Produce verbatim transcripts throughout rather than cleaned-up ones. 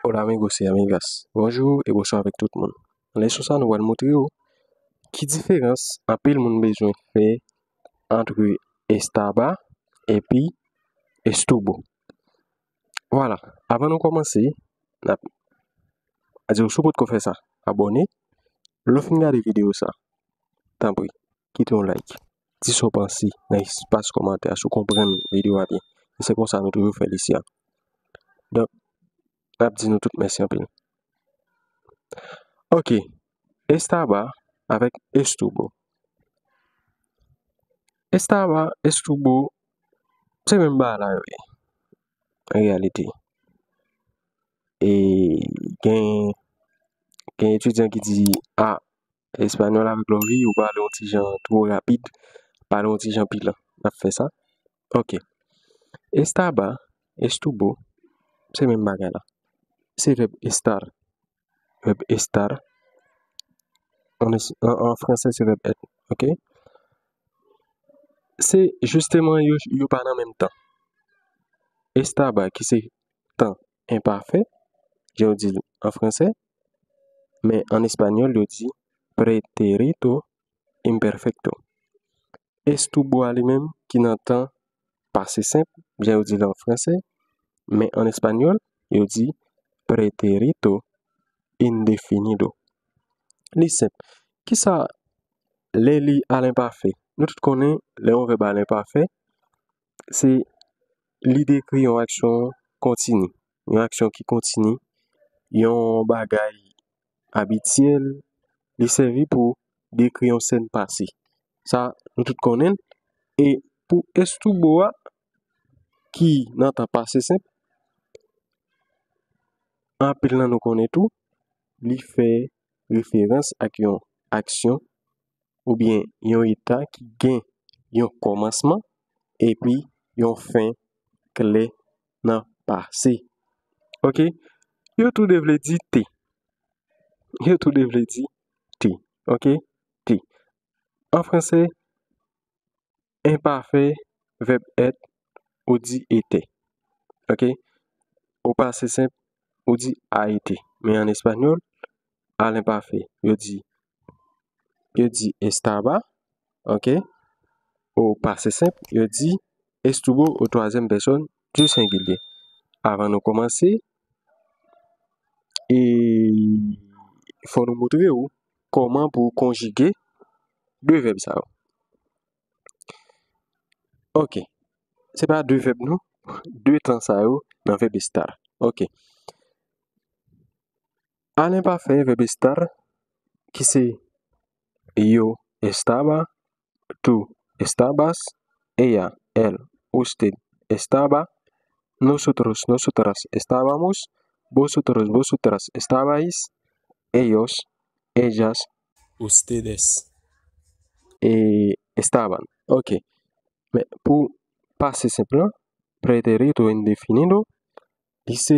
Hola amigos y amigas. Bonjou e bonswa avèk tout moun. Nan leson sa nou pral montre w ki diferans anpil moun bezwen fè antre estaba epi estuvo. Vwala, avan nou kòmanse, n ap di w si w potko fè sa, abòne. Lè w fin gade videyo sa, tanpri, kite yon like. Di sa w panse nan espas kòmantè a, si w konprann videyo a byen. E se konsa nou toujou fè l isi a. Donk, n ap di nou tout mèsi anpil. Ok, estaba avèk estuvo. Estaba, estuvo, se menm bagay la yo ye, an reyalite. E gen, gen etidyan ki di, a, espanyòl avèk lòvi, ou pale yon ti jan twò rapid, pale yon ti jan pi lan. N ap fè sa. Ok. Estaba, estuvo, se menm bagay la. Se vèb estar. Vèb estar. An, an, an fransè, se vèb être. Ok? Se jisteman yo, yo pa nan menm tan. Estaba, ki se tan enpafè, jan yo di l an fransè, men an espanyòl, yo di pretérito imperfecto. Estuvo a li menm, ki nan tan pase senp, jan yo di l an fransè, men an espanyòl, yo di pretérito indefinido. Li senp. Kisa lè li a lenpafè? Nou tout konnen, lè yon vèb a lenpafè, se li dekri yon aksyon kontini, yon aksyon ki kontini, yon bagay abityèl, li sèvi pou dekri yon sèn pase. Sa, nou tout konnen l. E pou estuvo a, ki nan tan pase senp, anpil nan nou konnen tou, li fè referans ak yon aksyon oubyen yon eta ki gen yon kòmansman epi yon fen klè nan pase. Ok? Yo tou de vle di te. Yo tou de vle di te. Ok? Te. An fransè, enpafè, vèb être, ou di était. Ok? O pase senp, ou di a été. Men an espanyòl, a lenpafè, yo di, yo di estaba. Ok? O pase senp, yo di estuvo o twazyèm pèsòn di sengilye. Avan nou kòmanse, e fò nou montre w kòman pou w konjige de vèb sa yo. Ok. Se pa de vèb non, de tan sa yo nan vèb estar. Ok. A lenpafè, vèb estar, ki se yo estaba, tú estabas, ella, él, usted estaba, nosotros, nosotras estábamos, vosotros, vosotras estabais, ellos, ellas, ustedes, e, estaban. Ok. Men pou pase senp lan, pretérito indefinido, li se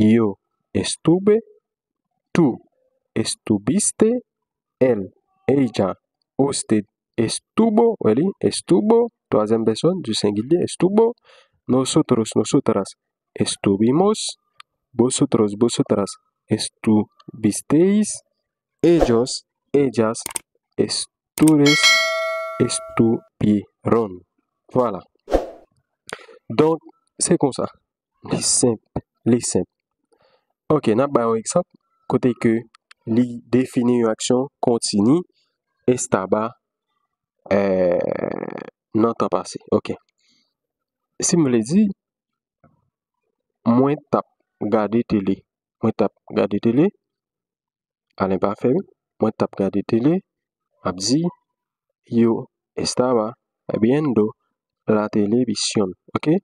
yo estuve, tú estuviste, él, ella, usted estuvo, wè li, estuvo, twazyèm pèsòn di sengilye, estuvo, nosotros, nosotras estuvimos, vosotros, vosotras estuvisteis, ellos, ellas estuves, estuvieron. Vwala. Donk, se konsa. Li senp, li senp. Ok, n ap bay yon egzanp kote ke li defini yon aksyon kontini, estaba, eh, nan tan pase. Ok. Si m vle di, mwen t ap gade tele. Mwen t ap gade tele. A lenpafè, wi. Mwen t ap gade tele. M ap di, yo estaba viendo la televisión. Ok?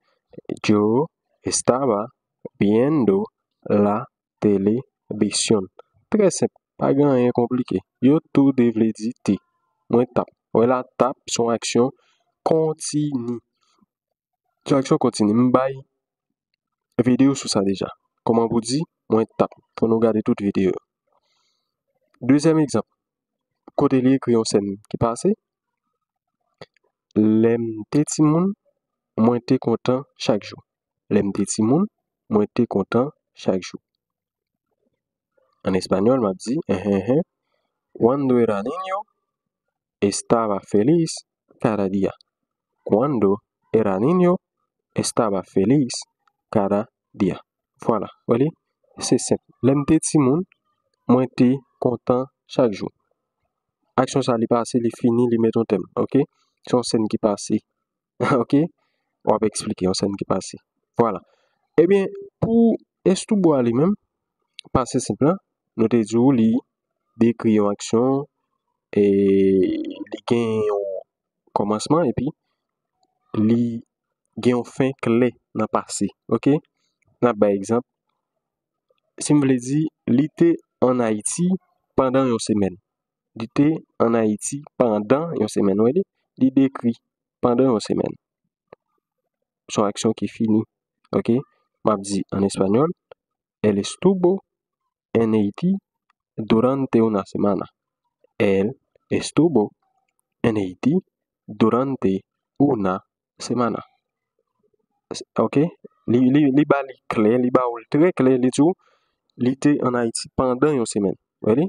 Yo estaba viendo la televisión. Trè senp. Pa gen anyen konplike. Yo tou de vle di te. Mwen t ap. Wè la, t ap se yon aksyon kontini. Yon aksyon kontini. M bay videyo sou sa deja. Kòman pou di mwen t ap. Fò nou gade tout videyo yo. Dezyèm egzanp. Kote li ekri yon sèn ki pase. Lè m te timoun, mwen te kontan chak jou. Lè m te timoun, mwen te kontan chak jou. An espanyòl, m ap di, ehenhen, cuando era niño, estaba feliz cada día. Cuando era niño, estaba feliz cada día. Vwala, wè li? Se senp. Lè m te timoun, mwen te kontan chak jou. Aksyon sa, li pase, li fini, li met yon tèm, oke? Se yon sèn ki pase, oke? W ap eksplike yon sèn ki pase. Vwala. Ebyen, pou Estuvo a li menm, pase senp lan, nou te di w li dekri yon aksyon, e li gen yon kòmansman, epi li gen yon fen klè nan pase, oke? N ap bay egzanp. Si m vle di, li te ann Ayiti pandan yon semèn. Li te ann Ayiti pandan yon semèn, wè li? Li dekri pandan yon semèn. Se yon aksyon ki fini, oke? M ap di an espanyòl, él estuvo en Haití durante una semana. Él estuvo en Haití durante una semana. Oke? Li, li, li ba li klè, li ba ou l trè klè, li di w, li te ann Ayiti pandan yon semèn. Wè li?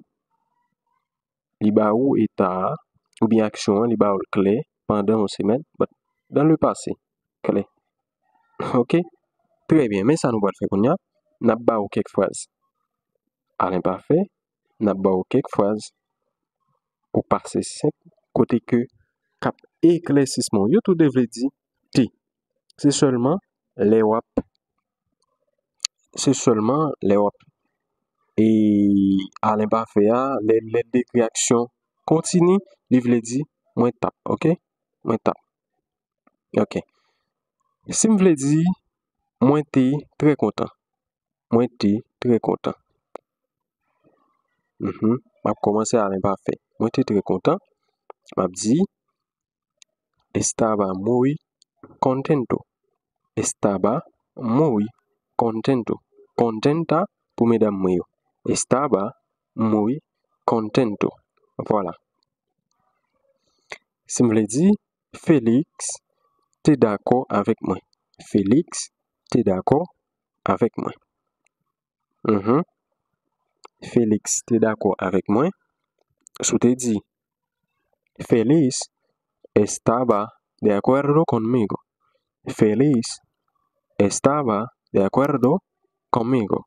Li ba ou eta a, oubyen aksyon an, li ba ou l klè, pandan yon semèn, but dans le passé, klè. Oke? Trè byen, men sa nou pral fè kounye a, n ap ba ou kèk fraz a lenpafè, n ap ba ou kèk fraz o pase senp, kote ke k ap eklèsisman. Yo tou de vle di te. Se sèlman lè w ap, se sèlman lè w ap, e, a lenpafè a, lè, lè l dekri aksyon kontini, li vle di mwen t ap, oke? Mwen t ap. Oke. Si m vle di, mwen te trè kontan. Mwen te trè kontan. Mhm. M ap kòmanse a lenpafè. Mwen te trè kontan. M ap di, estaba muy contento. Estaba muy contento. Contenta pou medam mwen yo. Estaba muy contento. Vwala. Si m vle di, Félix te dakò avèk mwen. Félix te dakò avèk mwen. Mhm. Félix te dakò avèk mwen. Si w te di, Félix estaba de acuerdo conmigo. Félix estaba de acuerdo conmigo.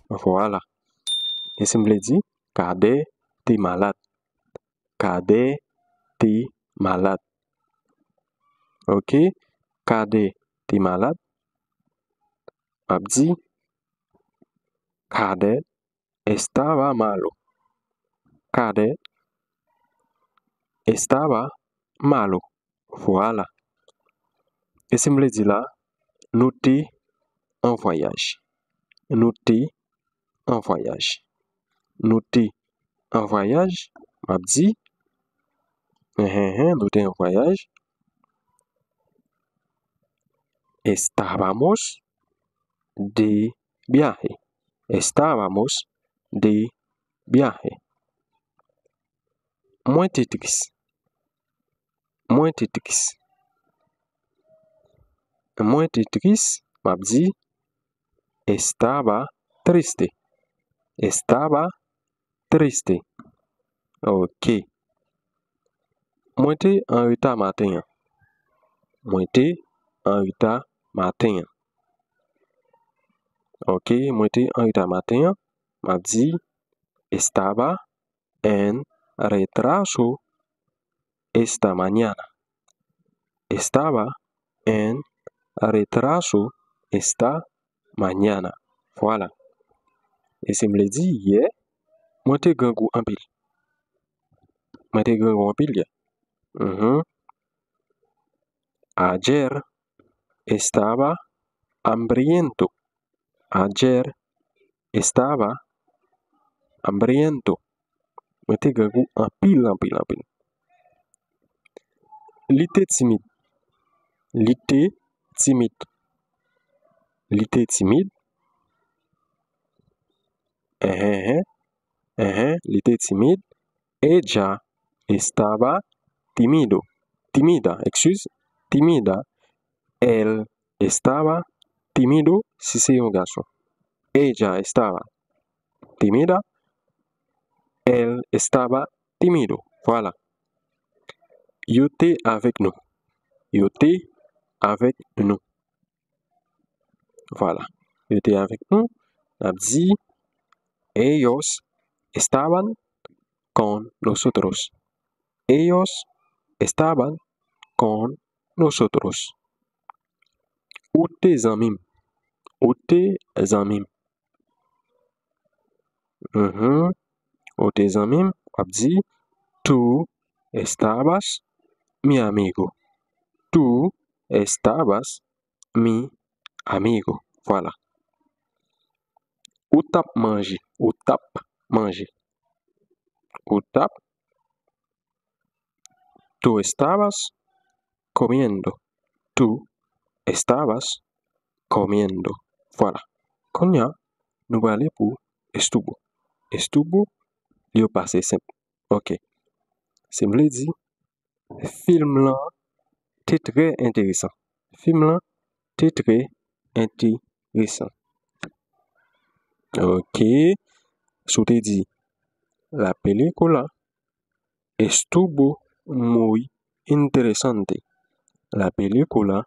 Vwala. E si m vle di, Kadè te malad. Kadè te malad. Oke? Kadè te malad. M ap di, Kadè estaba malo. Kadè estaba malo. Vwala. E si m vle di la, nou te an vwayaj. Nou te an vwayaj. Nou te an vwayaj, m ap di, enhenhen, nou te an vwayaj. Estábamos de viaje. Estábamos de viaje. Mwen te tris. Mwen te tris. Mwen te tris, m ap di, estaba triste. Estaba triste. Oke. Mwen te an reta maten an. Mwen te an reta maten an. Oke, mwen te an reta maten an. M ap di, estaba en retraso esta mañana. Estaba en retraso esta mañana. Vwala. E si m vle di, yè, mwen te grangou anpil. Mwen te grangou anpil yè. Mhm. Ayer estaba hambriento. Ayer estaba hambriento. Mwen te grangou anpil, anpil, anpil. Li te timid. Li te timid. Li te timid. Enhen, enhen. Enhen, li te timid. Ella estaba tímido. Tímida, excuse. Tímida. Él estaba tímido, si se yon gason. Ella estaba tímida. Él estaba tímido. Vwala. Yo te avèk nou. Yo te avèk nou. Vwala. Yo te avèk nou. N ap di, ellos estaban con nosotros. Ellos estaban con nosotros. Ou te zanmi m. Ou te zanmi m. Mhm. Ou te zanmi m, w ap di, tú estabas mi amigo. Tú estabas mi amigo. Vwala. Ou t ap manje. Ou t ap manje. Ou t ap. Tú estabas comiendo. Tú estabas comiendo. Vwala. Kounye a, nou prale pou estuvo. Estuvo, li yo pase senp. Ok. Se vle di, fim lan te trè enteresan. Fim lan te trè enteresan. Ok. Si w te di, la película estuvo muy interesante. La película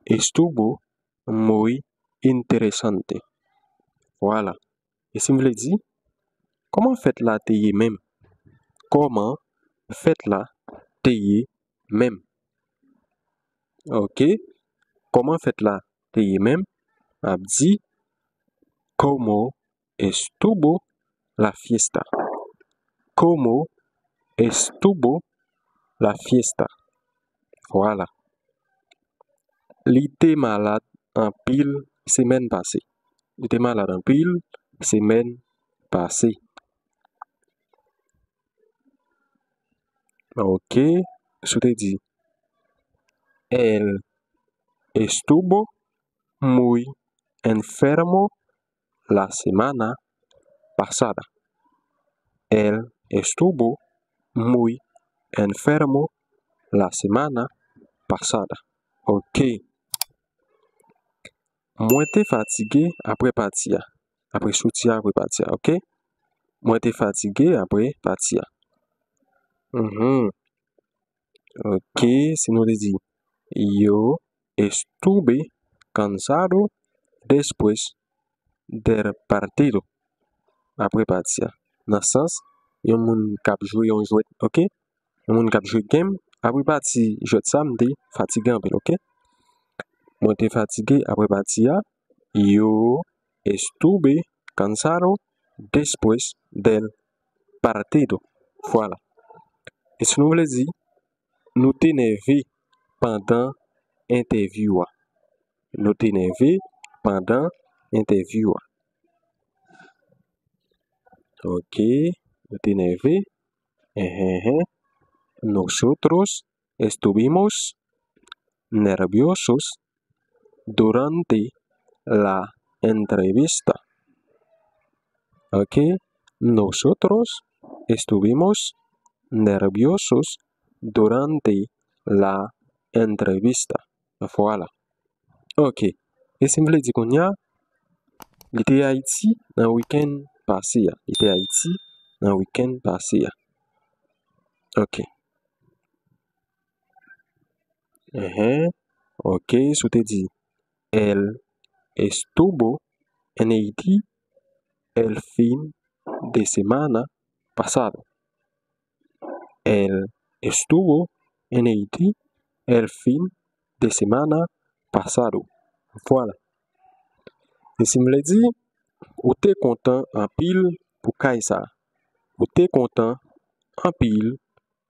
estuvo muy interesante. Vwala. E si m vle di, kòman fèt la te ye menm? Kòman fèt la te ye menm? Ok. Kòman fèt la te ye menm? M ap di, ¿cómo estuvo la fiesta? ¿Cómo estuvo la fiesta? Vwala. Li te malad anpil semèn pase. Li te malad anpil semèn pase. Ok, si w te di, él estuvo muy enfermo la semana pasada. Él estuvo muy enfermo la semana pasada. Ok. Mwen te fatige apre pati a. Apre soti a, apre pati a, ok? Mwen te fatige apre pati a. Mhm. Ok, si nou te di, yo estuve cansado después del partido. Apre pati a. Nan sans, yon moun k ap jwe yon jwèt, ok? Yon moun k ap jwe game, apre pati jwèt sa, m te fatige anpil, ok? Mwen te fatige apre pati a. Yo estuve cansado después del partido. Vwala. E si nou vle di, nou te nève pandan entèvyou a. Nou te nève pandan entèvyou a. Ok, nou te nève. Enhenhen. Nosotros estuvimos nerviosos durante la entrevista. Ok, nosotros estuvimos nerviosos durante la entrevista. Vwala. Ok. E si m vle di kounye a, li te Ayiti nan wikenn pase a. Li te Ayiti nan wikenn pase a. Ok. Enhen. Ok, si w te di, él estuvo en Haití el fin de semana pasado. Él estuvo en Haití el fin de semana pasado. Vwala. E si m vle di, ou te kontan anpil pou kay sa. Ou te kontan anpil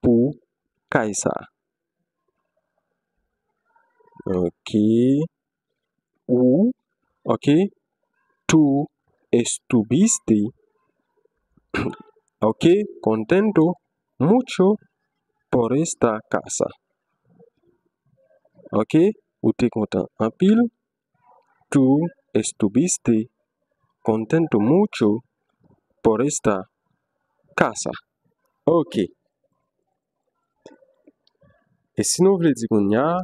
pou kay sa. Ok. Ou, ok. Tú estuviste, ok, contento mucho por esta casa. Ok, ou te kontan anpil. Tú estuviste contento mucho por esta casa. Ok. E si nou vle di kounye a,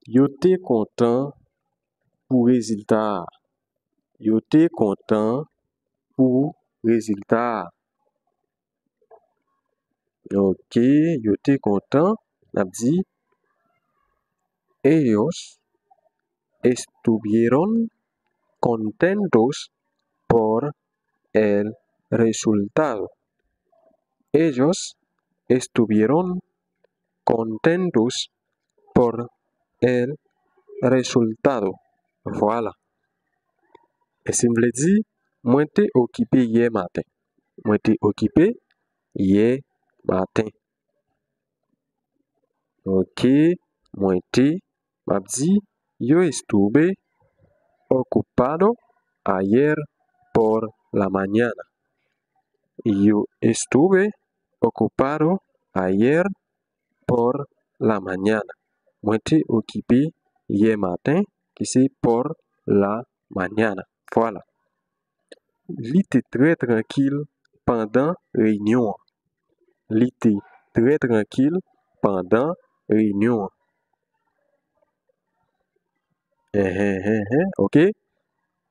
yo te kontan pou rezilta a. Yo te kontan pou rezilta a. Ok, yo te kontan, n ap di, ellos estuvieron contentos por el resultado. Ellos estuvieron contentos por el resultado. Vwala. E si m vle di, mwen te okipe yè maten. Mwen te okipe yè maten. Ok, mwen te, m ap di, yo estuve ocupado ayer por la mañana. Yo estuve ocupado ayer por la mañana. Mwen te okipe yè maten, ki se por la mañana. Vwala. Li te trè trankil pandan reyinyon an. Li te trè trankil pandan reyinyon an. Enhen, enhen, ok.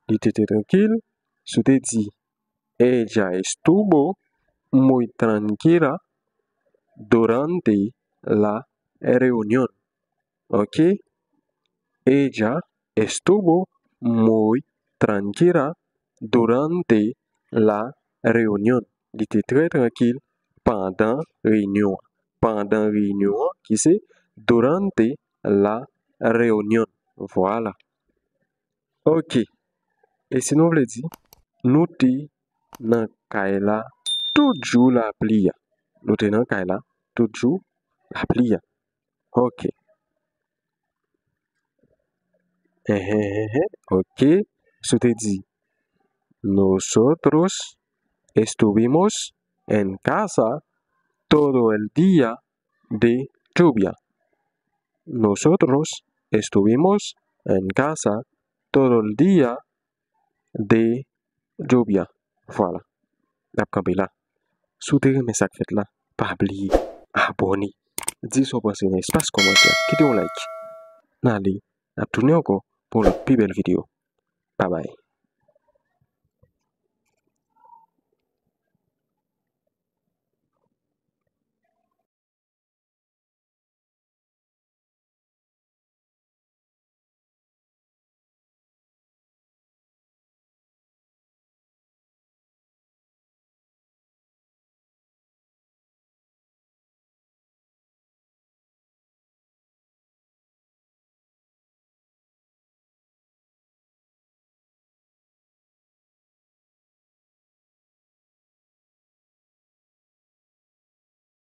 Li te trè trankil. Si w te di, ella estuvo muy tranquila durante la reunión. Ok. Ella estuvo muy tranquila durante la reunión. Li te trè trankil pandan reyinyon an. Pandan reyinyon an, ki se durante la reunión. Vwala. Ok. E si nou vle di, nou te nan kay la tout jou lapli a. Nou te nan kay la tout jou lapli a. Ok. Enhen, enhen, ok. Si w te di, nosotros estuvimos en casa todo el día de lluvia. Nosotros estuvimos en casa todo el día de lluvia. Vwala. N ap kanpe la. Si w te renmen sa k fèt la, pa bliye abòne. Di sa w panse nan espas kòmantè. Kite yon like. N ale, n ap tounen ankò pou yon lòt pi bèl videyo. Babay.